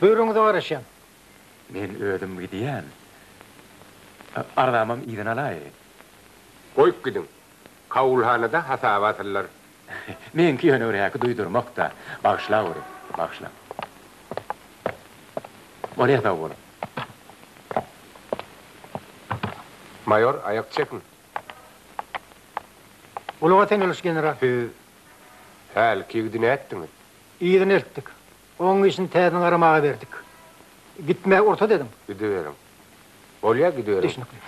Buýrugyňyza garaşýan. Men özüm gidýän. Arzamam yzyna alaý. Goýup gidiň. Kabulhanada hasaba asylar. Meňki ýöne bir häki duýdurmak-da. Bagyşlaweri, bagyşla. Bolýa sag boluň. Maýor, aýak çekiň. Gulaga seňeliş, general. Siz hälki ýigidi nätdiňiz? Yzyna eltdik. Oň işini täzeden garamaga berdik. Gitmäge rugsat ediň. Gidiberiň. Bolýa, gidiberiň. Düşnükli.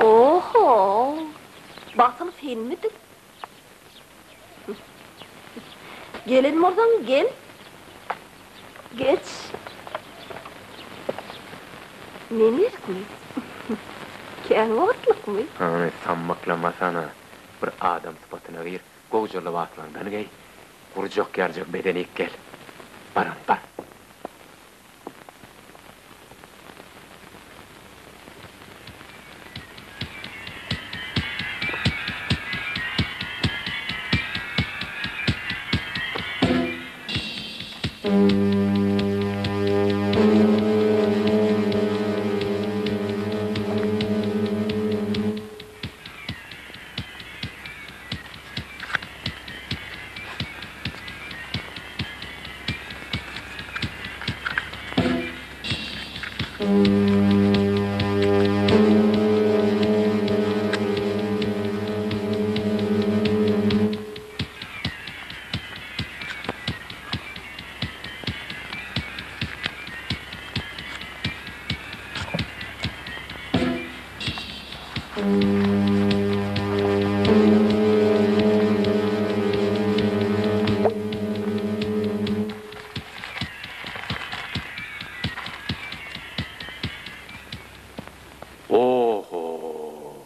Oho! Batyl senmidiň? Gelen bolsaň gel. Geç. Men gerekmi? Kän wagtlykmy? Hany, sammaklamasana. Bir adam sypatyna gir, gowja lybaslaňdan geý. Gurjak ýaljak bezenik gel. Bar hany, bar. Oho!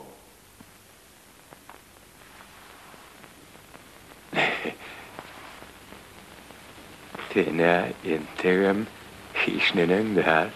Sen-ä entegem hiç neneň däl.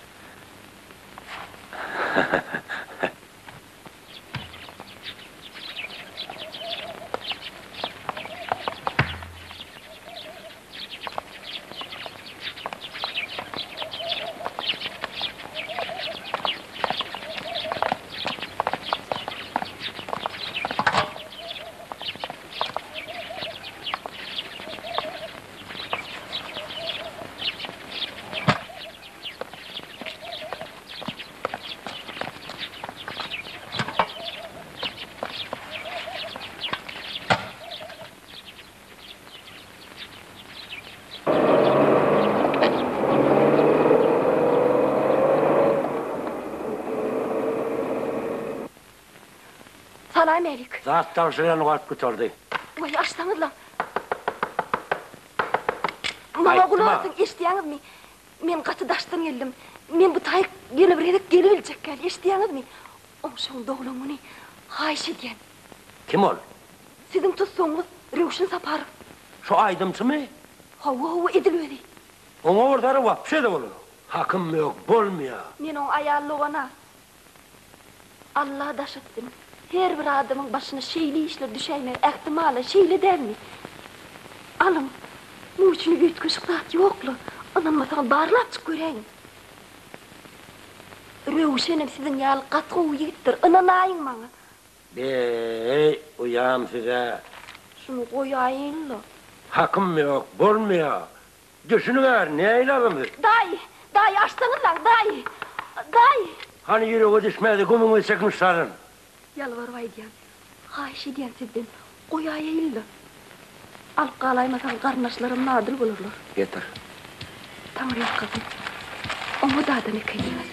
Salam älik. Zat tabşyrýan wagt gutardy. Waý açsaňyzlaň. Maňa gulak asyň eşidýäňizmi? Men gaty daşdan geldim. Men bu taýyk ýene bir gezek gelibiljek däl eşidýäňizmi? Oňşugyň doglan güni haýyş edýän. Kim ol? Siziň tussagyňyz Röwşen Saparow. Şu aýdymçymy? Hawa, hawa, edil özi. Oňa bir sary wapşe-de bolanok. Hakym ýok, bolmaýa. Men oň aýal dogana. Alla daş etsin. Her bir adamyň başyna şeýle işler düşäýmegi ähtimal-a, şeýle dälmi? Alyň, muň üçin üýtgeşik zat ýok-la, ynanmasaňyz barlapjyk göräýiň. Röwşenem siziň ýaly gaty gowy ýigitdir, ynanaýyň maňa. Be-eý, uýam siz-ä. Şuny goýaýyn-la. Hakym ýok, bolmaýa. Düşüniň-ä, nähili adam siz? Daýy, daýy, açsaňyzlaň, daýy! Daýy! Hany ýürege düşmädi, gümüňizi çekin şaryn. Ýalbaryp aýdýan, haýyş edýän sizden, goýaýaýyn-la. Alyp galaýmasaňyz garyndaşlarym nadyl bolarlar. Getir. Taňryýalkasyn. Oňat adam ekeniňiz.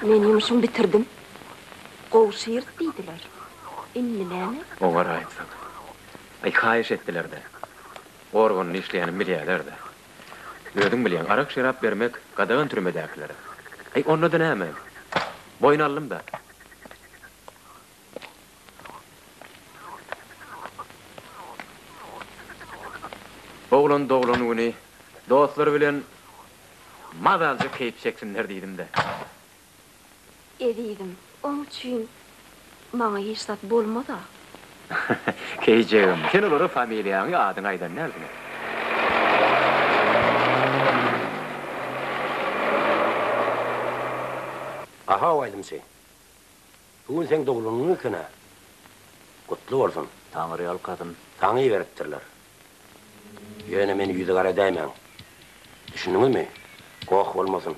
Men ýumşumy bitirdim. Gowşyr diýdiler. Indi näme? Oňaraýypsyň. Aý, haýyş etdiler-dä. Organda işleýänimi bilýäler-dä. Özüň bilýäň, arak-şerap bermek gadagan türmedäkilere. Aý, onda-da näme? Boýun aldym-da. Oglan doglan güni dostlary bilen mazalyja keýp çeksinler diýdim-de. Ezizim, oň üçin maňa hiç zat bolmaz-a. Keýijegim, sen olara familiýaňy, adyňy aýdan dälsiň. Ahaw aýdymçy. Bu gün seň doglan günüň eken-ä. Gutly bolsun. Taňryýalkasyn. Saňa iberipdirler. Ýöne meni ýüzügara edäýmäň. Düşündiňizmi? Goh bolmasyn.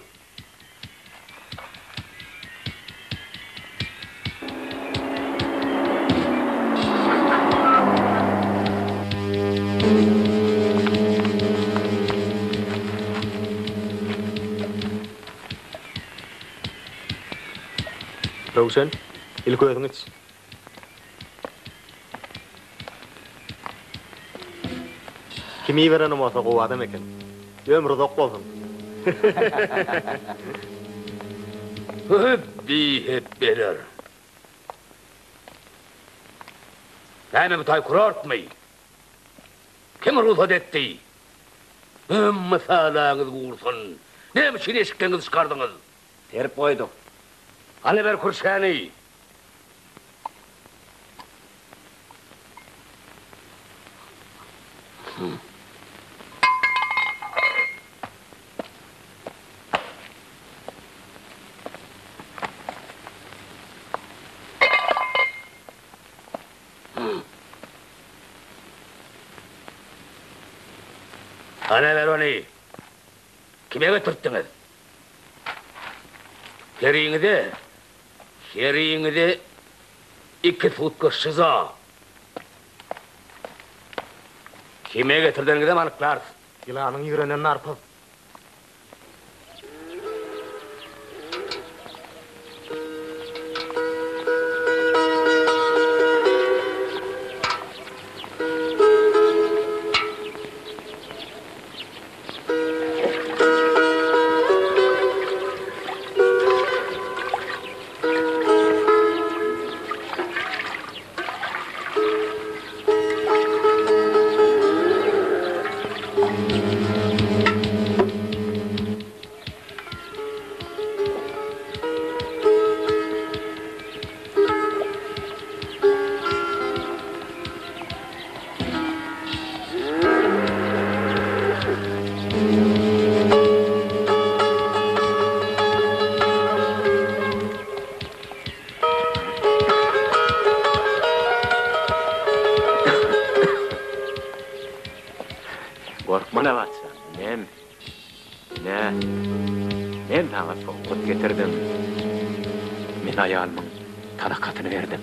Röwşen, ilki özüň iç. Kim iberenem bolsa gowy adam eken. Ömri uzak bolsun. Bihepbeler. Näme bu taý kurortmy? Kim rugsat etdi? Mysalaňyz gursun. Näme üçin eşikleňizi çykardyňyz? Serip goýduk. Hany ber kürşäni. Hany ber ony. Kime getirtdiňiz? Heriňize, heriňize iki sutka şyza. Kime getirdeniňizem anyklarys. Ýylanyň ýigrenen narpyz. Gorkma Nabatjan, men, ine, men saňa sowgat getirdim. Men aýalymyň talakatyny berdim.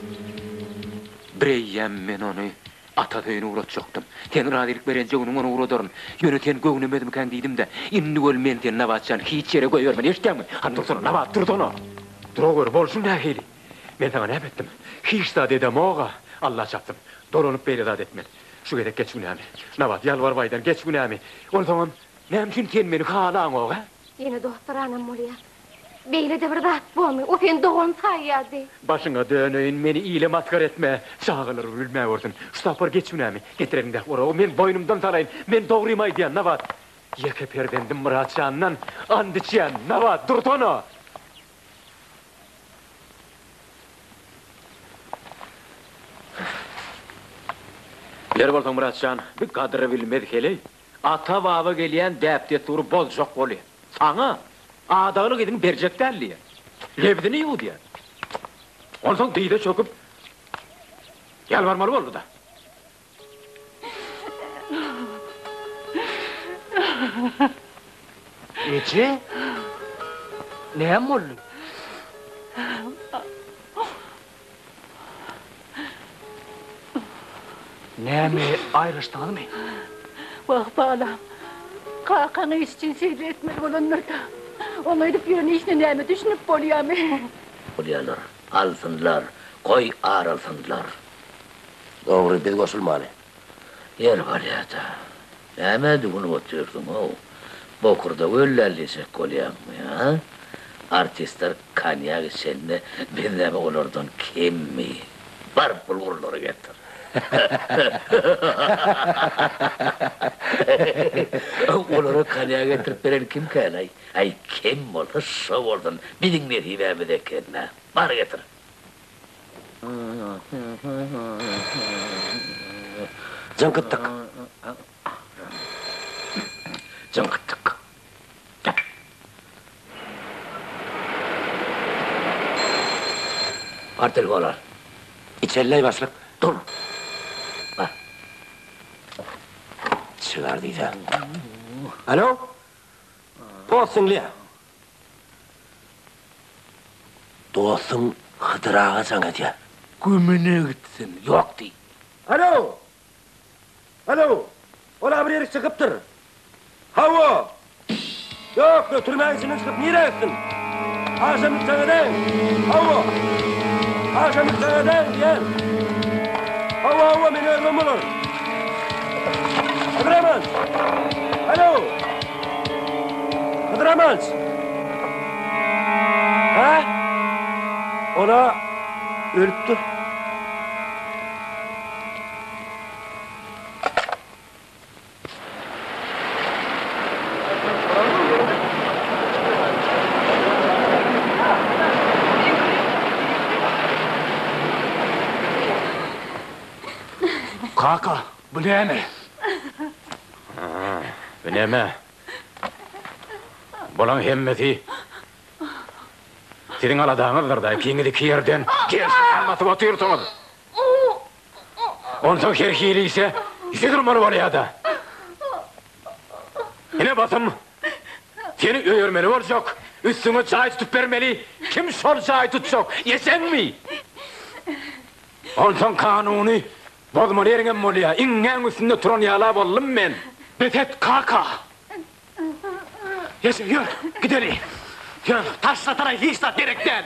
Bireýýäm men ony ata söýüne ugratjakdym. Sen razylyk berenje günüň ony ugradaryn. Ýöne sen göwnemezmikäň diýdim-de. Indi weli men seni Nabatjan hiç ýere goýbermen, eşitýäňmi? Hany dursana, Nabat, dursana! Duraweri, bolşuň nähili? Men saňa näme etdim? Hiç zat edemog-a! Alla çapsyn, dolanyp beýle zat etmen. Şu gezek geç günämi. Nabat, ýalbaryp aýdan, geç günämi. Onsoňam, näme üçin sen meni halaňok, ä? Ýene dostlaranam bolýar. Beýle-de bir zat bormy? O seni dogan saýýardy. Başyňa döneýin, meni ile masgara etme. Çagalar gülmä görsün. Şu sapar geç günämi. Getir eliňdäki oragy, men boýnumdan salaýyn. Men dogrymy aýdýan, Nabat. Ýeke perzendim Myrat jandan and içýän, Nabat, dursana! Biler bolsaň, Myrat jan, bu gadyry bilmez heleý. Ata-baba gelýän däp-dessury bozjak bolýar. Saňa adagylyk izin berjek däl diýýär. Lebzini ýuwudýar. Onsoň dyza çöküp ýalbarmaly boldy-da. Eje, näme boldy? Näme, aýrylyşdyňyzmy? Wah, balam, kakaň iş üçin şeýle etmeli bolandyr-da. Oň edip ýören işine näme düşünip bolýamy? Bolýarlar. Alsynlar, goý ar alsynlar. Dogry, biz goşulmaly. Ýeri bolýa-da. Nämä düwünip otyrsyň-ow? Bokurdagy öllällijek bolýaňmy, a? Artistler konýak içende biz näme olardan kemmi? Bar bulgurlary getir. Olara konýak getirip beren kimkälaý? Äý, kim bolsa şo bolsun, biziň nesibämiz eken-dä. Bar getir. Jyňkytdyk. Jyňkytdyk. Bar telefon al. Içelleý başlyk. Dur. Bar. Çygar diýsä. Alo. Post diňleýär. Dostuň Hydyr aga jaň edýär. Gümüne gitsin, ýok diý. Alo! Alo! Ol-a bir ýerik çykypdyr. Hawa! Ýok, götürmäň içinden çykyp nirä gitsin? Agşamlyk jaň edäýiň. Hawa! Agşamlyk jaň edäýiň diýýän. Hawa, hawa, men özümem bolaryn. Hydyr amanç! Alo! Hydyr amanç! Hä? Ol-a ölüpdir. Kaka, bu näme? Bu näme? Bulaň hemmesi siziň aladaňyzdyr-da, ikiňiz iki ýerden gerşi basyp otyrsyňyz. Onsoň her hili işe ýüze durmaly bolýa-da. Ine basym, seni öýermeli boljak, üstüňe jaý tutup bermeli, kim şol jaýy tutjak, ejeňmi? Onsoň kanuny bozmaly ýeriňem bolýa, iňňäň üstünde turan ýala boldum men. Bes et, kaka! Eje, ýör, gideli. Ýör, taşlatara hiç zat gerek däl.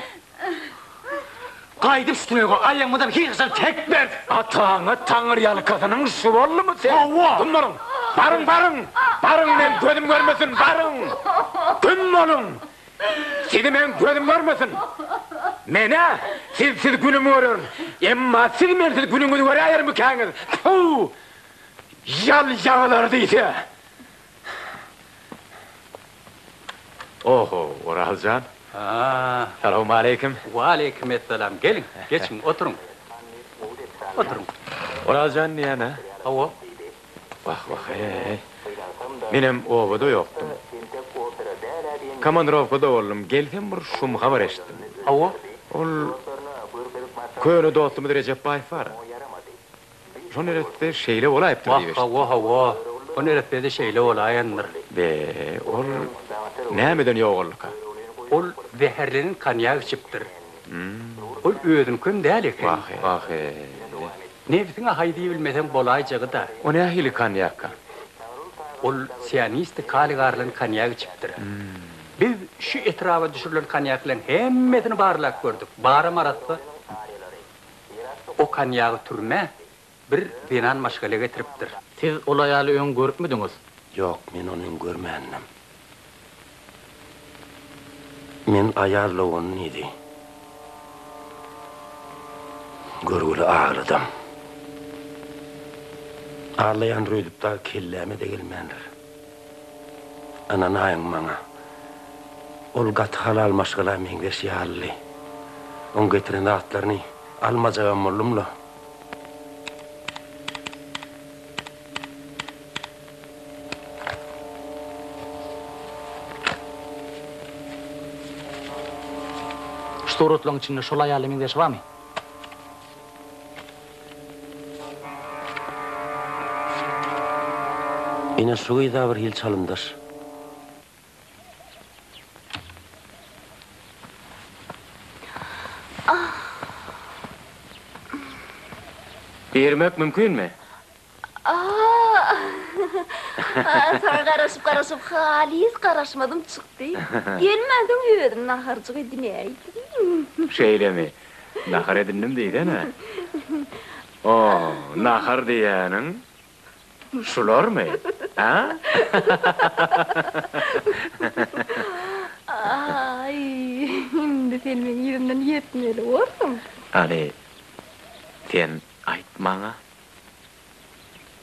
Gaýdyp şu tüýege aýagymyzam hiç haçan çekmeris. Ataňa taňyrýalkasynyň şu boldumy sen? Hawa. Güm boluň! Baryň, baryň! Baryň, meň gözüm görmesin, baryň! Güm boluň! Sizi meň gözüm görmesin! Men-ä sizsiz günümi görerin, emma siz mensiz günüňizi göräýermikäňiz? Tfu! Ýal-ýagylar diýse! Oho, Oraz jan. Salowmaleýkim. Waleýkim essalam. Geliň, geçiň, oturyň. Oturyň. Oraz jan diýýän-ä? Hawa. Wah, wah-eý. Menem obada ýokdum. Komandirowkada boldum. Gelsem bir şum habar eşitdim. Hawa. Ol köne dostumyz Rejep Baýew bar-a. Şo neresse şeýle bolaýypdyr diýip eşitdim. Wah, hawa, hawa. O neresse-de şeýle bolaýandyr. Be, ol nämeden ýogaldyka? Ol zäherlenen konýak içipdir. Ol özüňkem däl eken. Wah, wah-eý. Nebsiňe haý diýibilmeseň bolaýjagy-da. O nähili konýakka? Ol sianisti kaliý garylan konýak içipdir. Biz şu etraba düşürilen konýaklaryň hemmesini barlap gördük. Baram arassa. O konýagy türmä bir zenan maşgala getiripdir. Siz ol aýaly öň görüpmidiňiz? Ýok, men ony öň görmändim. Men aýal dogany diýdi. Görgüli agladam. Aglaýandyr öýdüp dagy kelläme-de gelmändir. Ynanaýyň maňa. Ol gaty halal maşgala meňzeş ýalydy. Oň getiren zatlaryny almajagam boldum-la. Suratlaryň içinde şol aýala meňzeşi barmy? Ine şu gyza bir hili çalymdaş. Girmek mümkinmi? Saňa garaşyp-garaşyp halys garaşmadym çykdy. Gelmänsoň özüm naharjyk edinäýdim. Şeýlemi? Nahar edindim diýsene. O, nahar diýýäniň şularmy, a? Aý, indi sen meň ýüzümden ýetmeli borsuň. Hany, sen aýt maňa.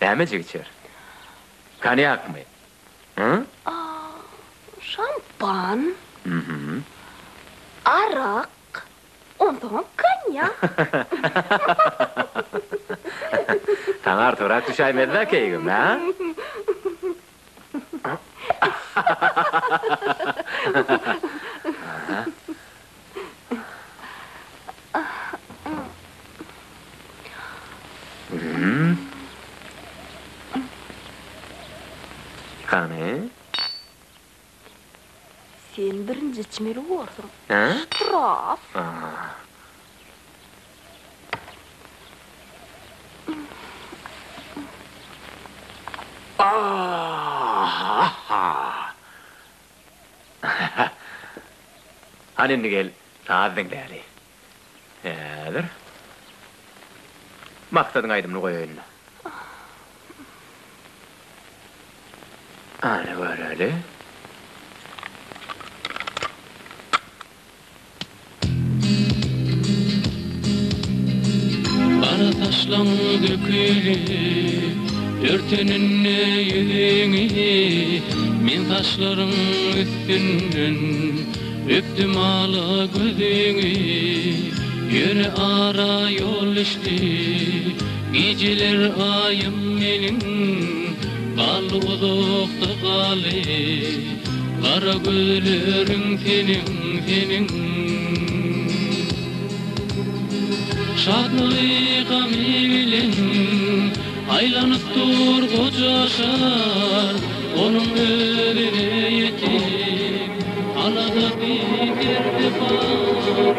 Nämejik içer? Konýakmy? Hı? Şampan. Arak. Onsoňam konýak. Saňa artygrak düşäýmez-dä keýgim, hä? Hany? Sen birinji içmeli borsuň. Ştraf. Hany indi gel, saz diňläli. Häzir. Maksadyň aýdymyny goýaýyn. Hany göreli. Gara saçlaň dökülip, örteninde ýüzüňi, Men saçlaryň üstünden öpdüm ala gözüňi. Ýöne ara ýol düşdi, gijeler aýym meniň, Galdy uzakda galdy. Gara gözleriň seniň, seniň. Şatlygy gamy bilen aýlanyp dur goja şar, Onuň özüne ýetik aladasy derdi bar.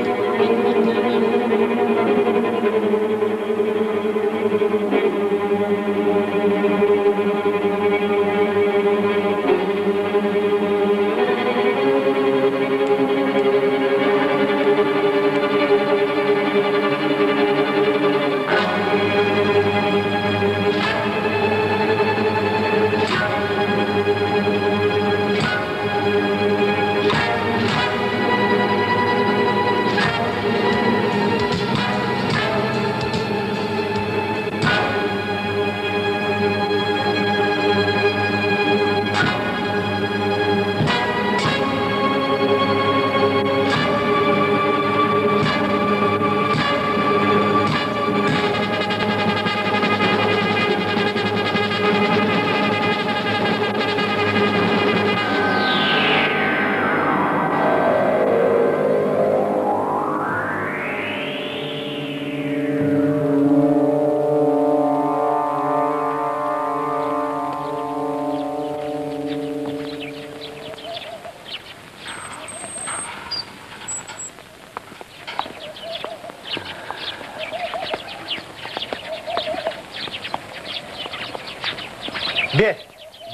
Be,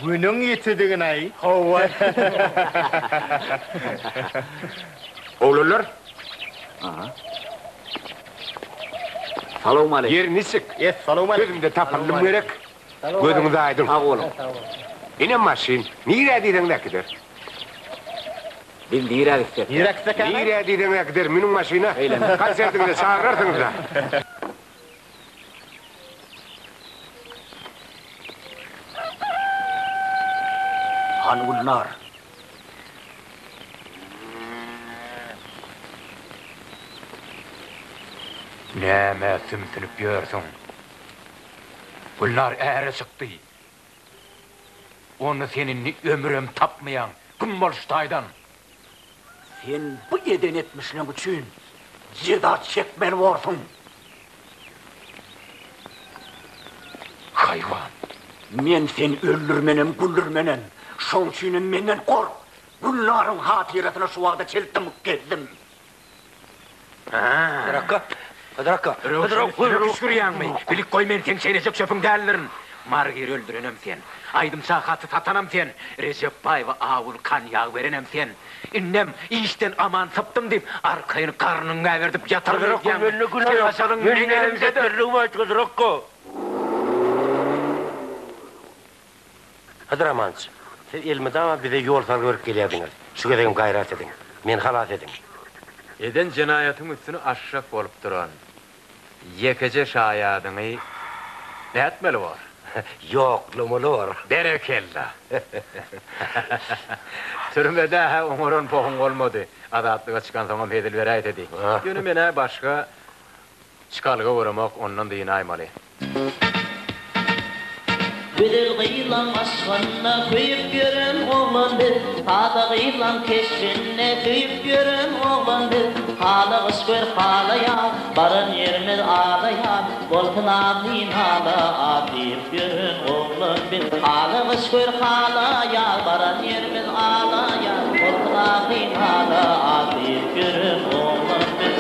günüň ýitidigin-aý. Hawa. Oglanlar. Salowmaleýkim. Ýeri niçik? Essalowmaleýkim. Sözümde tapyldym gerek. Gözüňiz aýdyň. Sag boluň. Ine maşyn. Nirä diýseň äkider. Biz nirä gitsek? Nirä gitsek ýaly? Nirä diýseň äkider. Münüň maşyna. Konsertiňize çagyrarsyňyz-da. Hany Gülnar? Nämä sümsünip ýörsüň? Gülnar äre çykdy. Onda sen indi ömürem tapmaýaň. Güm bol şu taýdan! Sen bu eden etmişleň üçin. Jeza çekmeli borsuň. Haýwan! Men seni öldürmenem, güldürmenem. Şoň üçinem menden gork! Gülnaryň hatyrasyna şu wagta çenli dymyp gezdim. Hydyr akga! Hydyr akga! Hydyr akga! Küşgürýäňmi? Bilip goý, men seň çeýnejek çöpüň däldirin. Margiri öldürenem sen. Aýdymça haty satanam sen. Rejep baýwa awuly konýak berenem sen. Indem işden aman sypdym diýip, arkaýyn garnyňy gäberdip ýataryn öýdýäňmi? Seň ajalyň meň elimdedir. Hydyr Amanç, siz elmydama bize ýol salgy berip gelýärdiňiz. Şu gezegem gaýrat ediň. Meni halas ediň. Eden jenaýatyň üstüni açjak bolup duran ýekeje şaýadyňy nätmeli bor? Ýoklamaly bor. Berekella! Türmede-hä oňaran pohuň bolmady. Azatlyga çykansoňam hezil beräýsedi. Ýöne men-ä başga Çykalga göremok, ondan dynaýmaly. Gözel gyzlaň aşgynda köýüp ýören oglan biz, Sada gyzlaň keşbinde söýüp ýören oglan biz. Hala gyş gör hala ýaz, baran ýerimiz ala ýaz, Bolsun ahy nala az diýip ýören oglan biz. Hala gyş gör hala ýaz, baran ýerimiz ala ýaz, Bolsun ahy nala az diýip ýören oglan biz.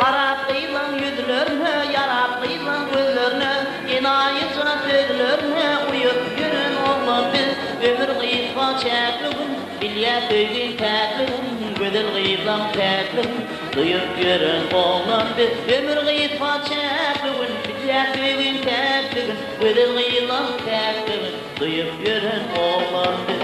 Arap gyzlaň ýüzlerine, ýarap gyzlaň gözlerine, Enaýyja sözlerine uýup ýören oglan biz. Ömür gysga çäkli gün, bilýä söýgiň päkligin, Gözel gyzlaň päkligin duýup ýören oglan biz. Ömür gysga çäkli gün, bilýä söýgiň päkligin, Gözel gyzlaň päkligin. Duýup ýören oglan biz.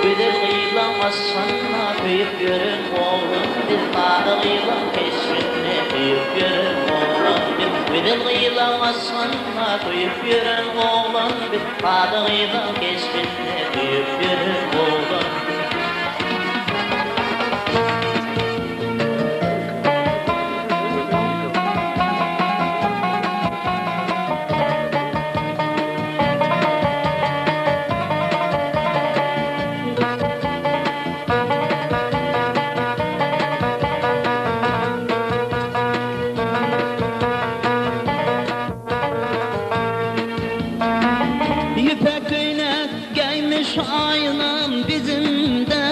Gözel gyzlaň yşgyna köýüp ýören oglan biz. Sada gyzlaň keşbine söýüp ýören oglan biz. Gözel gyzlaň yşgyna köýüp ýören oglan biz. Sada gyzlaň keşbine söýüp ýören oglan biz. Ýüpek köýnek geýmiş aýnam bizimde,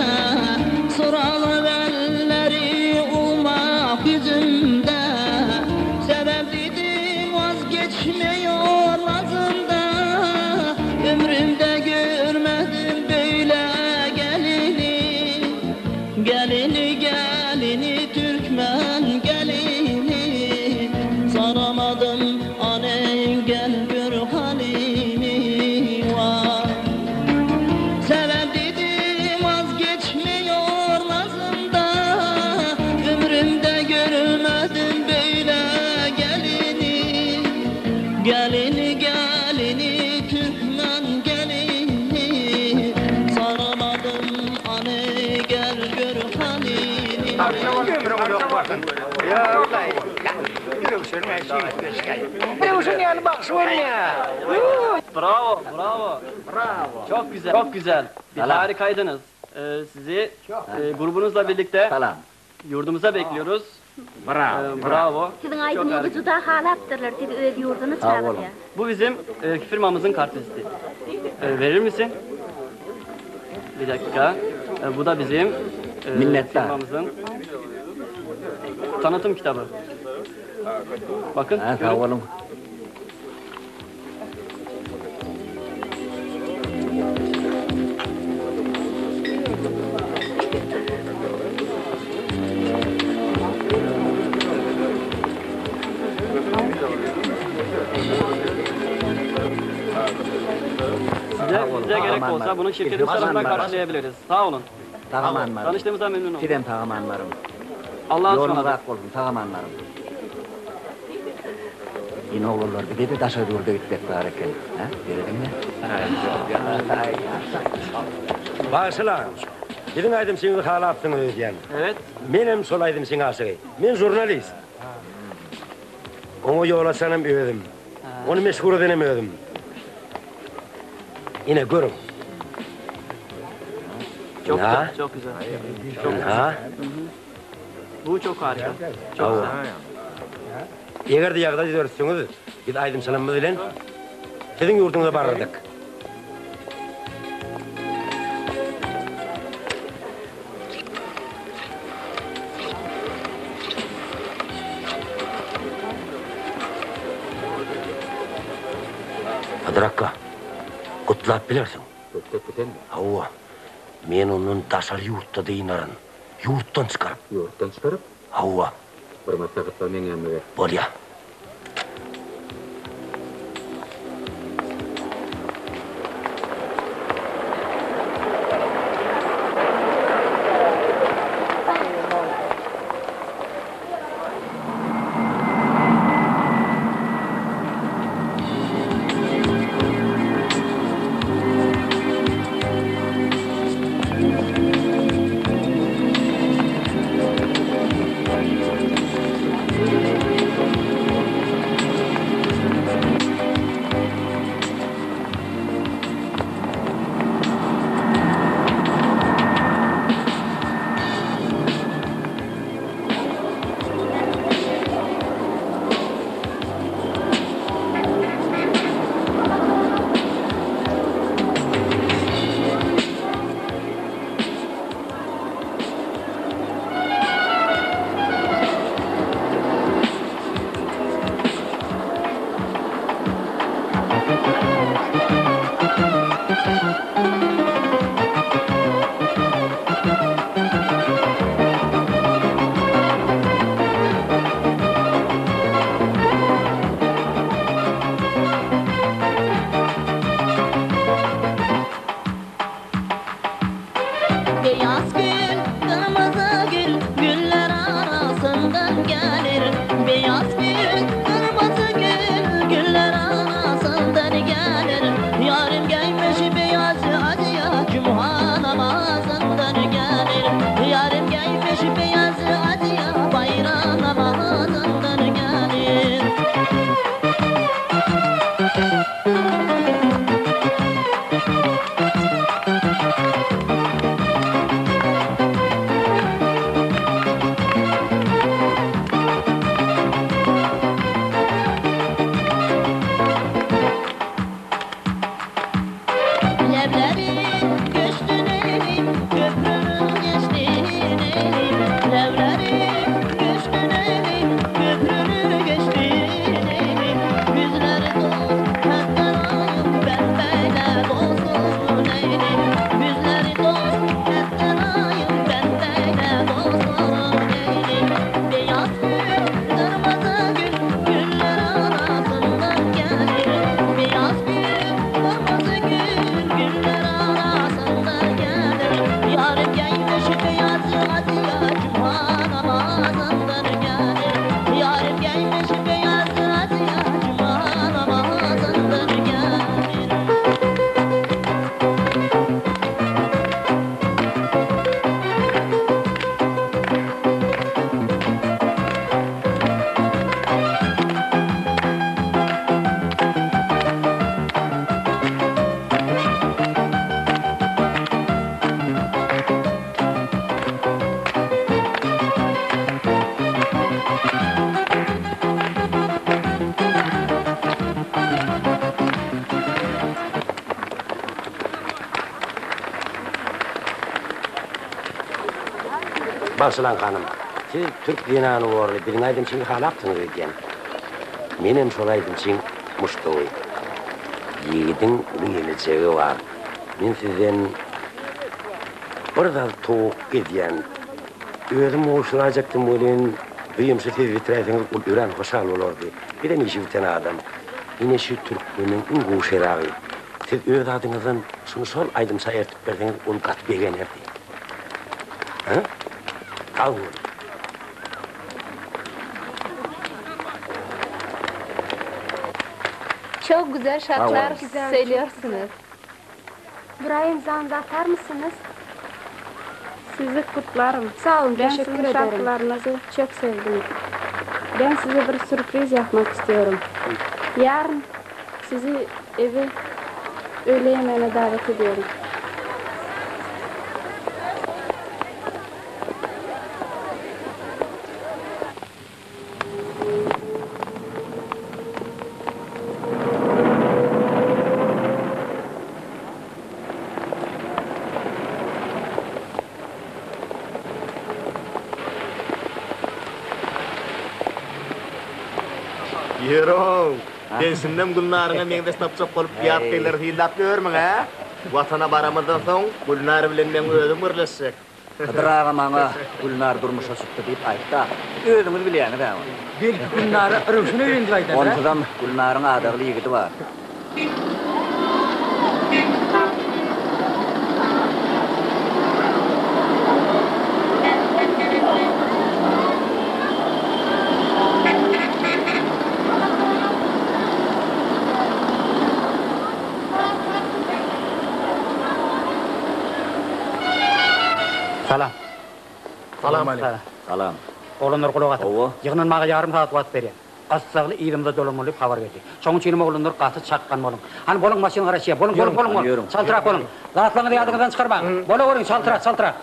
Suraly elleri umak ýüzümde. Sebäp diýdim wazgeçmeýor nazymda, Ömrümde görmedim beýle gelini. Gelini gelini türkmen gelini, Saramadym aneý gel gör halymy wah. Sebäp diýdim wazgeçmeýor nazymda, Ömrümde görmedim beýle gelini. Gelini gelini türkmen gelini, Saramadym Hany gel gör halyny. Röwşen ýaly bagşy bolýa. Bravo, bravo. Bravo. Çok güzel, çok güzel. Bir harikaydınız. Sizi grubunuzla birlikte ýurdumyza bekliyoruz. Bravo. Bravo. Siziň aýdymyňyzy juda halapdyrlar, sizi öz ýurduna çagyrýar. Bu bizim firmamyzyň kartviziti. Verir misin? Bir dakika. Bu da bizim firmamyzyň tanıtım kitabı. Bakın. Sag boluň. Size, size gerek bolsa bunu şirketimiz tarafından karşılayabiliriz. Sağ olun. Sag-aman baryň. Tanıştığımıza memnun oldum. Sizem sag-aman baryň. Allah'a Ýoluňyz ısmarladık. ak bolsun, sag-aman baryň. Ine oglanlar bize-de daşary ýurda gitmek bar eken. Hä, serediňle. Bagşylar, biziň aýdymçymyzy halapsyňyz öýdýän. Evet. Menem şol aýdymçyň aşygy. Men žurnalist. Oňa ýol açanam özüm. Ony meşhur edenem özüm. Ine, görüň. Çok güzel, çok güzel. Ynha. Bu çok harika. Çok güzel. Eger-de ýagdaý döretseňiz, biz aýdymçylarymyz bilen siziň ýurduňyza barardyk. Hydyr akga, gutlap bilersiň. Hawa, men ondan daşary ýurtda dynaryn. Ýurtdan çykaryp. Ýurtdan çykaryp? Hawa. Bir maslahat bar, meň ýanyma gel. Bolýa. Beyaz gül, kırmızı gül, güller arasından gelir. Beyaz gül, kırmızı gül, güller arasından gelir. Yarim giymiş beyaz adiya, cuma namazından gelir. Yarim giymiş beyaz adiya, bayram namazından gelir. Levlerin göçtün elim, köprünün geçtin elim. Levlerin göçtün elim, köprünü geçtin elim. Güzleri dost, hatta ayım, ben böyle dostum elim. Güzleri dost, hatta ayım, ben böyle dostum elim. Beyaz gül, kırmızı gül, güller arasından gelir. Beyaz gül, kırmızı gül, güller arasından gelir. Yarım giymiş beyaz adiya, cuma namazından gelir. Yarım giymiş beyaz adiya, cuma namazından gelir. Bagşylan hanym, siz türk zenany borly biziň aýdymçyny halapsyňyz öýdýän. Menem şol aýdymçyň muşdagy. Ýigidiň uly gelejegi bar. Men sizden bir zat towakga edýän. Özüm gowşuraýjakdym welin, bu ýumşy siz bitiräýseňiz ol örän hoşal bolardy. Bizem işi biten adam. Ine şu türkmeniň iň gowy şeraby. Siz öz adyňyzdan şuny şol aýdymça ertip berseňiz ol gaty begenerdi. Hä? Sag boluň. Çok güzel şarkılar söylüyorsunuz. Buraya imzanızı atar mısınız? Sizi kutlarım. Sağ olun, Ben teşekkür sizin ederim. şarkılarınızı çok sevdim. Ben size bir sürpriz yapmak istiyorum. Yarın sizi eve öğle yemeğine davet ediyorum. Ýör-ow! Sen şindem Gülnaryňa meňzeş tapjak bolup ýat gyzlary synlap ýörmüň, hä? Watana baramyzdan soň Gülnar bilen meň özüm gürleşjek. Hydyr aga maňa Gülnar durmuşa çykdy diýip aýtdy ahyr. Özüňiz bilýäňiz-ä ony. Belki Gülnara Röwşen öýlendi diýip aýdandyr-a? Onsuzam Gülnaryň adagly ýigidi bar. Salam. Salam aleýkum. Salam. Oglanlar gulak asyň. Hawa. Ýygnanmaga ýarym sagat wagt berýän. Gyssagly yzymyza dolanmaly diýip habar geldi. Şonuň üçinem oglanlar gaty çakgan boluň. Hany boluň maşyn garaşýar. Boluň boluň boluň boluň. Çaltrak boluň. Zatlaryňyzy ýadyňyzdan çykarmaň. Bolaweriň çaltrak çaltrak.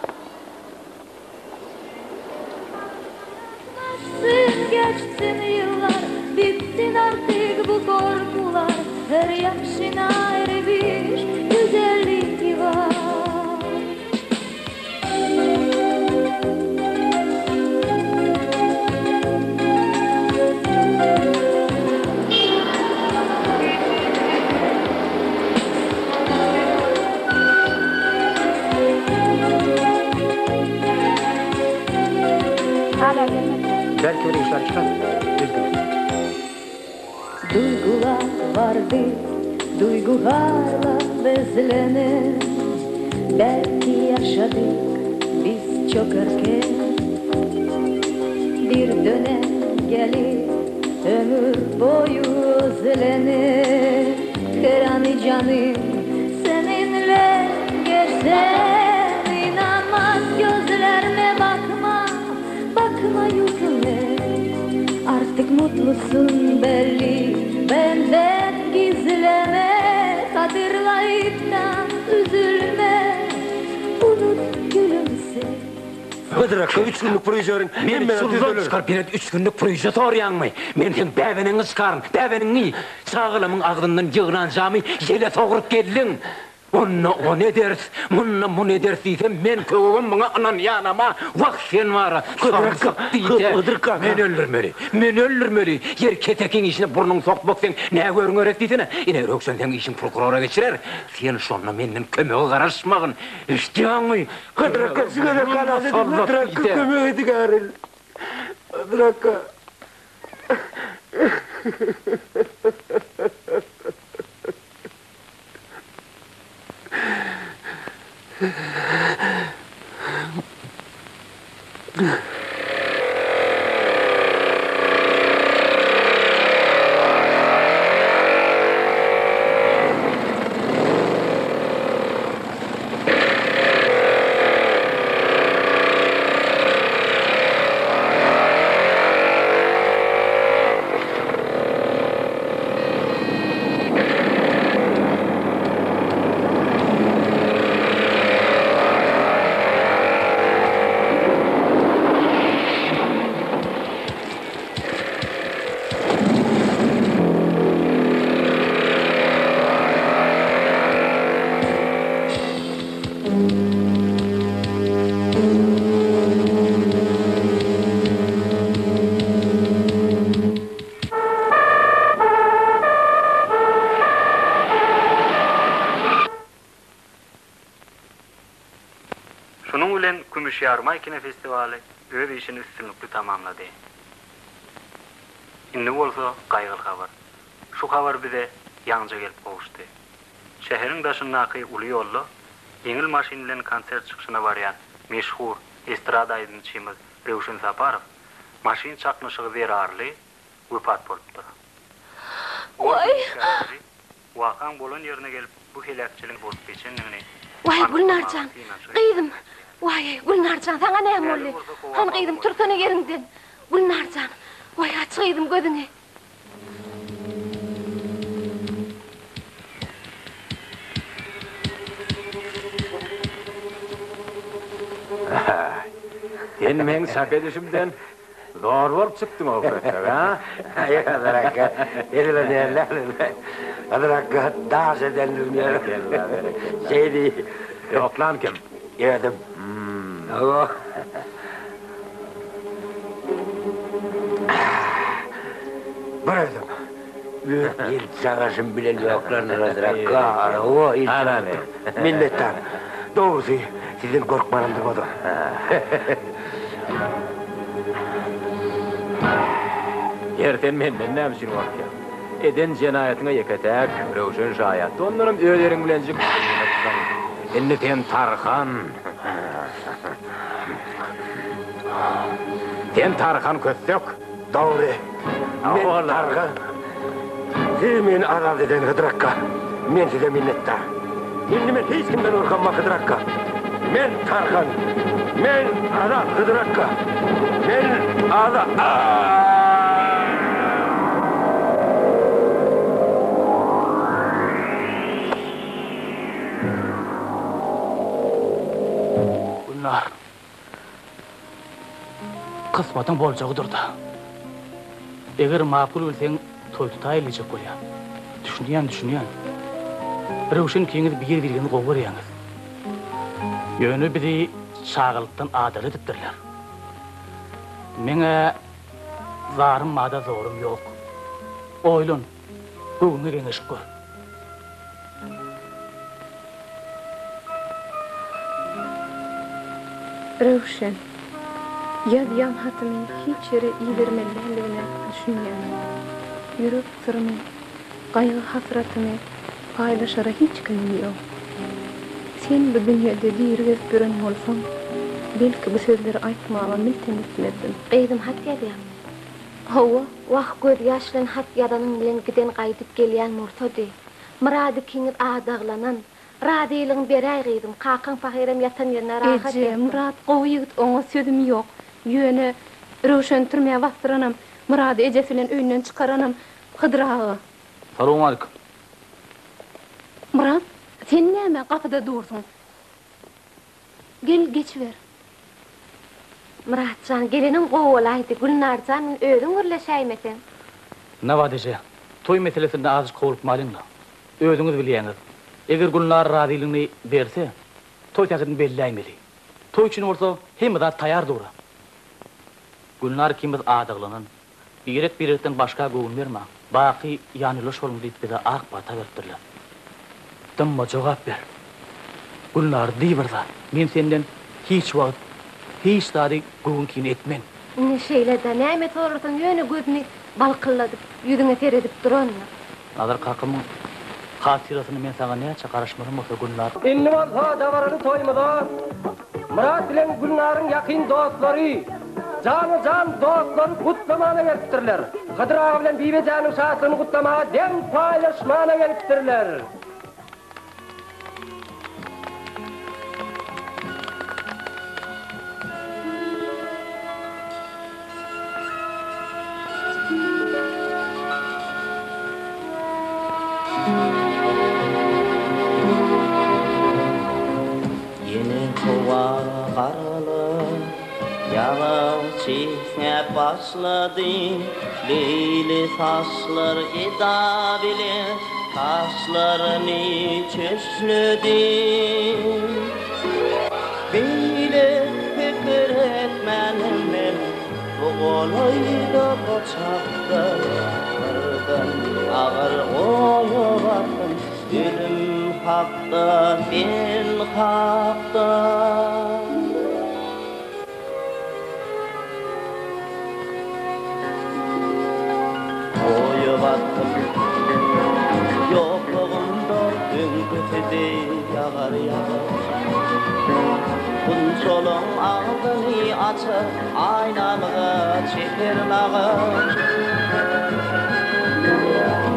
Geçsin ýyllar, bitsin artyk bu gorkular, Her ýaşyň aýry bir gözelligi bar. Hala gelmediler. Belki bir işler çykar. Üzgünüm. Duygular vardı, duygularla beslenir. Belki yaşadık biz çok erken. Bir dönem gelir, ömür boyu özlenir. Her anı canım seninle geçse inanmaz gözlerime bakma, bakma yüzüme. Artık mutlusun belli, benden gizleme. Hatırlayıp da üzülme, unut gülümse. Hydyr akga üç günlük pürüje beriň. Meni çuldan çykaryp ýene üç günlük pürüje soraýaňmy? Men seň bäbeneňi çykaryn, bäbeneňi! Çagalamyň agzyndan ýygnan jamy ýele sogrup geldiň. Onda ony ederis, munda muny ederis diýsem, men köwegem muňa ynanýanam-a. Wah, sen bar-a, samsyk diýse, meni öldürmeli, meni öldürmeli. Ýeri kesekiň işine burnuňy sokmak seň nä görüň gerek diýsene. Ine, Röwşen seň işiň prokurora geçirer. Sen şonda menden kömege garaşmagyn. Eşidýäňmi? Hydyr akga, şu gezek halas ediň, Hydyr akga, kömek ediň aryl. Hydyr akga. Şunuň bilen Kümüş Ýarmaý kinofestiwaly öz işini üstünlikli tamamlady. Indi bolsa gaýgyly habar. Şu habar bize ýaňyja gelip gowuşdy. Şäheriň daşyndaky uly ýolda ýeňil maşyn bilen konsert çykyşyna barýan meşhur estrada aýdymçymyz Röwşen Saparow maşyn çaknyşygy zerarly wepat bolupdyr. Waý! Işgärleri wakaň bolan ýerine gelip bu heläkçiligiň bolup geçendigini Waý, anyklamaga Gülnarjan! synanyşyk Gyzym! etdiler. Waý-eý, Gülnarjan, saňa näme Häzir boldy? bolsa howa Hany gyzym, maglumat. tursana ýeriňden! Gülnarjan! Waý, aç! gyzym gözüňi. Sen meň çak edişimden zor bolup çykdyň-ow kösek, a? Hydyr akga, edile däldi. Hydyr akga daş edendigini. Berekella, berekella. Şeýdi. Ýoklan kim? Özüm. Hawa. Bir özüm. Öz el çagaşym bilen ýoklandyr Hydyr akga. Hawa, minnetdar. Dogrusy, sizden gorkmanam durmadym. Ýeri sen menden näme üçin gorkýaň? Eden jenaýatyňa ýeke-täk Röwşen şaýatdy, ondanam öz eriň bilenjik gynypsyň. Indi sen tarhan. Sen tarhan kössek. Dogry. Men tarhan. Siz meni azat eden Hydyr akga. Men size minnetdar. Indi men hiç kimden gorkamok Hydyr akga. Men tarhan. Men azat Hydyr akga. Men azat. Gülnar. Kysmatyň boljagydyr-da. Eger makul bilseň, toý tutaýyl diýjek bolýan. Düşünýän, düşünýän. Röwşen ikiňiz bir-biriňizi gowy görýäňiz. Ýöne bizi çagalykdan adaly edipdirler. Meň-ä zarym bada zorum ýok. Oýlan, göwnüňe geňeşip gör. Röwşen, ýazýan hatymy hiç ýere ibermeli däldigine düşünýän. Ýürek syrymy, gaýgy-hasratymy paýlaşara hiç kimim ýok. Sen bu dünýede diri gezip ýören bolsaň, belki bu sözleri aýtmaga miltem etmezdim. Gyzym hat ýazýaňmy? Hawa. Wah, gözýaş bilen hat ýazanyň bilen giden gaýdyp gelýän bolsady. Myrat ikiňiz adaglanan. Razylygyňy beräý gyzym, kakaň pahyram ýatan ýerinde rahat Eje, ýatsyn. Myrat gowy ýigit oňa sözüm ýok. Ýöne Röwşeni türmä basdyranam, Myrady ejesi bilen öýünden çykaranam Hydyr aga. Salowmalikim. Myrat, sen näme gapyda dursuň? Gel, geçiber. Myrat jan, geleniň gowy bolaýdy. Gülnar jan bilen özüň gürleşäýmeseň. Nabat eje, toý meselesinde azajyk howlukmalyň-la. Özüňiz bilýäňiz, eger Gülnar razylygyny berse, toý sähedini belläýmeli. Toý üçin bolsa hemme zat taýýar dur-a. Gülnar ikimiz adaglanan. Birek-birekden başga göwün bermäň, baky ýanýoldaş boluň diýip bize ak pata beripdirler. Dymma jogap ber. Gülnar diý bir zat. Men senden hiç wagt hiç zady göwün kine etmen. Indi şeýle-dä, näme sorasaň ýöne gözüni balkylladyp, ýüzüňe seredip durandyr. Nazar kakamyň hatyrasyna men saňa näçe garaşmalam bolsa Gülnar. Indi bolsa dabaraly toýumyza Myrat bilen Gülnaryň ýakyn dostlary, jana-jan dostlary gutlamana gelipdirler. Hydyr aga bilen Bibejäniň şatlygyny gutlamaga deň paýlaşmana gelipdirler. Ýene howa garalar, ýagyş çisňäp başlady. Leýli saçlar eda bilen gaşlaryny çöşledi. Beýle pikir etmänem men bu golaýda bu çakda birden agyr oýa batdym ölüm hakda sen hakda. Oýa batdym Ýoklugymda öňküsi deý ýagar ýagyş Gunçalaň agzyny açar Aýnamyza çeker nagyş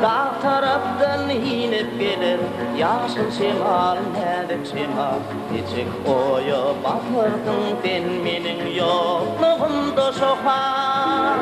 Dag tarapdan inip geler Ýaşyl şemal näzik şemal Niçik oýa batyrdyň sen meniň ýoklugymda şohan.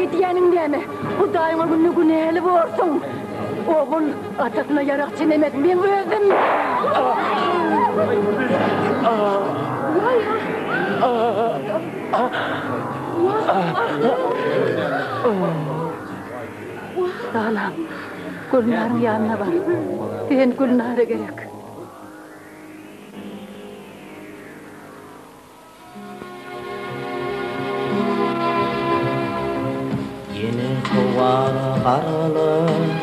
Edýäniň näme? Hudaýyň öňünde günäli borsuň. Ogul atasyna ýarag çenemez, meň özüm. Balam, Gülnaryň ýanyna bar. Sen Gülnara gerek. Ýene howa garalyp,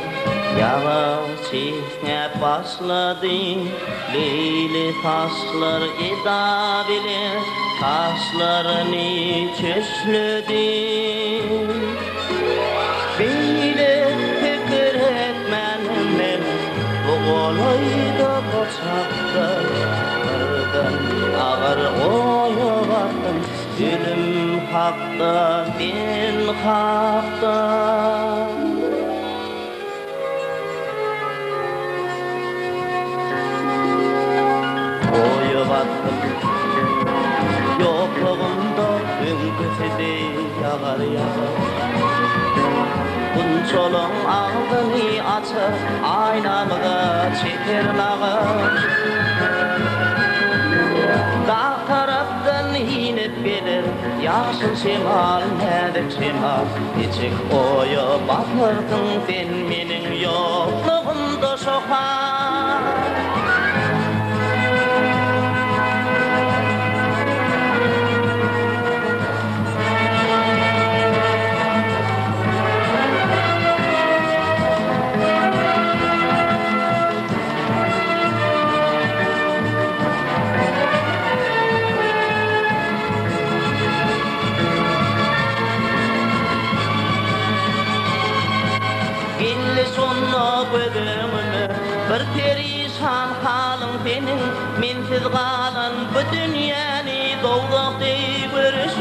ýagyş çisňäp başlady. Leýli saçlar eda bilen saçlaryny çöşledi. Beýle pikir etmänem men bu golaýda goçakda birden agyr oýa batdym ölüm hakda men hakda. Oýa batdym Ýoklugymda öňküsi deý ýagar ýagyş. Gunçalaň agzyny açar, aýnamyza çeker nagyş. Dag tarapdan inip geler ýaşyl şemal, näzik şemal. Niçik oýa batyrdyň sen meniň ýoklugymda şohan. Geldi şonda göz öňüme bir perişan halyň seniň, Mensiz galan bu dünýäni dowzah deý görüşiň.